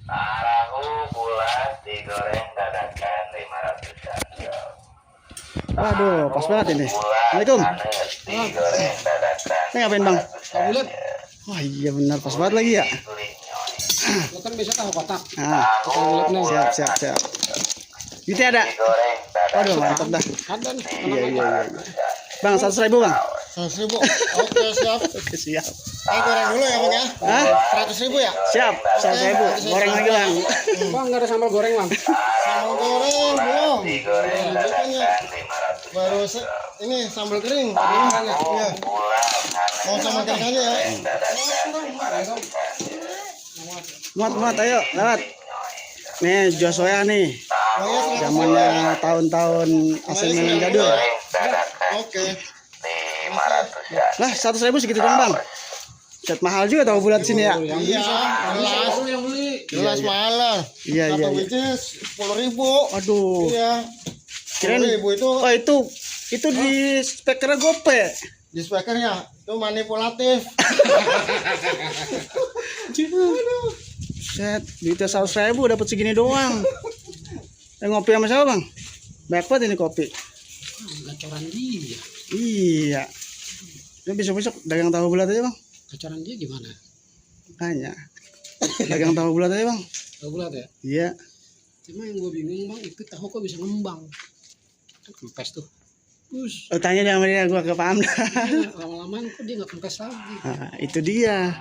Tahu bulat digoreng dadakan 500-an. Waduh, pas banget ini. Assalamualaikum. Digoreng dadakan. Saya ngapain bang? Bulat. Wah iya benar, pas banget lagi ya. Lo kan biasa tahu kotak. Nah, siap. Itu ada. Digoreng dadakan. Waduh mantap dah. Ada nih. Iya. Bang 100.000 bang. 100.000. Oke siap. Oke siap. Saya goreng dulu ya bang ya. Hah? 100.000 ya. Siap. 100.000. Goreng lagi bang. Bang nggak ada sambal goreng bang. Sambal goreng belum. Digoreng dadakan 500. Baru ini sambal kering. Iya. Mau sambal kering aja ya. Muat ayo lewat. Nih Joshua nih. Oh ya, Zamannya tahun-tahun asing yang jadul. Oke. 500-an. Lah 100.000 segitu dong bang. Set mahal juga tahu bulat sini ya. Iya. Jelas yang beli. Jelas mahal lah. Iya. Satu biji 10.000. Aduh. Iya. Kirain 10.000 itu oh itu di spekernya gope. di spekernya itu manipulatif. Set, duitnya 100.000 dapat segini doang. Ngopi sama siapa bang? Banyak banget ini kopi. Gacoran dia. Iya. Ini besok dagang tahu bulat aja bang. Gacoran dia gimana? Tanya. Dagang tahu bulat aja bang. Tahu bulat ya? Iya. Cuma yang gue bingung bang, itu tahu kok bisa ngembang? Kan kempes tuh. Terus Tanya dia sama dia, gua gak paham dah. lama-lama kok dia nggak kempes lagi? Nah, itu dia.